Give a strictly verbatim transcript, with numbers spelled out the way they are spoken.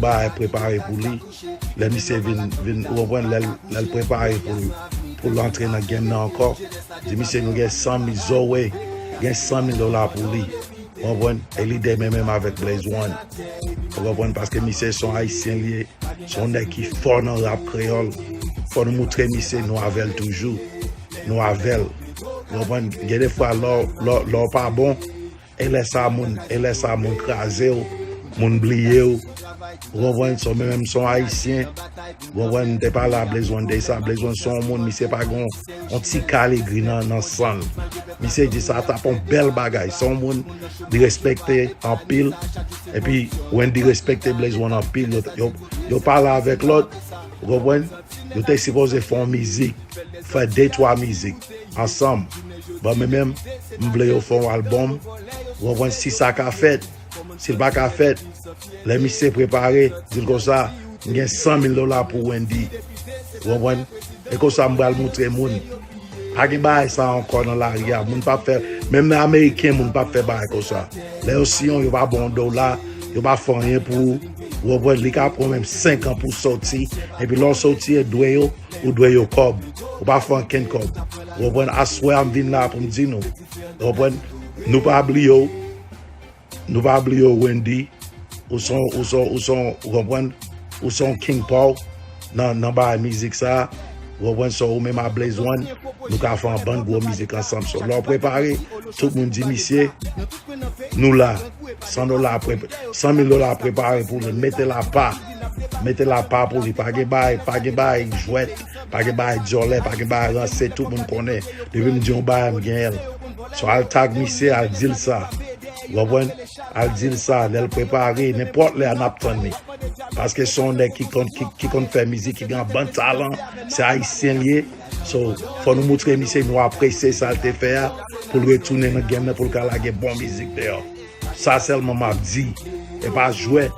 bagay prepare pou li. Lè misye vin, vin, ou konprann, lè l, lè l prepare pou l, pou l antre nan game nan ankò, di misye nou gen san mil, Zoe gen san mil dola pou li. Ou konprann? E li demen menm avèk Blaze One. Ou konprann? Paske misye se yon Ayisyen li ye, se yon nèg ki fò nan rap kreyòl. Fò nou moutre misye nou avè l toujou. Nou avè l. Ou konprann? Gen de fwa lè w, lè w, lè w pa bon, e lè sa moun, e lè sa moun kraze w, moun bliye w. Ou konprann? So, mwen menm se yon Ayisyen. Ou konprann? M te pale a Blaze One de sa. Blaze One se yon moun, misye pa gen yon ti kal egri nan, nan san l. Misye di sa t ap yon bèl bagay. Se yon moun, li respekte anpil. Epi, Wendy respekte Blaze One anpil. Yo, yo, yo pale avèk lòt. Ou konprann? Yo te sipoze fè yon mizik, fè de twa mizik ansanm. Bon, mwen menm, m vle yo fè yon albòm. Ou konprann? Si sa ka fèt, si l pa ka fèt, lè misye prepare, di l konsa, m gen san mil dola pou Wendy. Ou konprann? E konsa m pral moutre moun. Pa gen bagay sa ankò nan lari a. Moun p ap fè, menm nan Ameriken, moun p ap fè bagay konsa. Lè yo siyen w, yo pa ba w yon dola, yo pa fè anyen pou ou. Ou konprann? Li ka pran menm senk an pou soti. Epi lè w soti, e dwe yo, ou dwe yo kòb. Ou pa fè ankenn kòb. Ou konprann? Aswè a, m vin la pou m di nou. Ou konprann? Nou pa bliye w. Nou pa bliye w, Wendy. Ou se yon, ou se yon, ou se yon, ou konprann? Ou se yon king pa w nan, nan bagay mizik sa. Ou konprann? So, ou menm a Blaze One, nou ka fè yon bann gwo mizik ansanm. So, lè w prepare, tout moun di misye, nou la. San dola, pre-, san mil dola prepare pou li. Mete l apa. Mete l apa pou li. Pa gen bagay, pa gen bagay jwèt, pa gen bagay dyòlè, pa gen bagay ranse, tout moun konnen. Depi m di yon bagay, m genyen l. So, al tag misye, al di l sa. Ou konprann? Al di l sa, lè l prepare, nenpòt lè a n ap tann li. Paske se yon nèg ki konn, ki, ki konn fè mizik, ki gen yon bann talan, se Ayisyen l ye. So, fò nou moutre misye nou apresye sa l te fè a, pou l retounen nan game nan, pou l ka lage bon mizik deyò. Sa sèlman m ap di. E pa jwèt.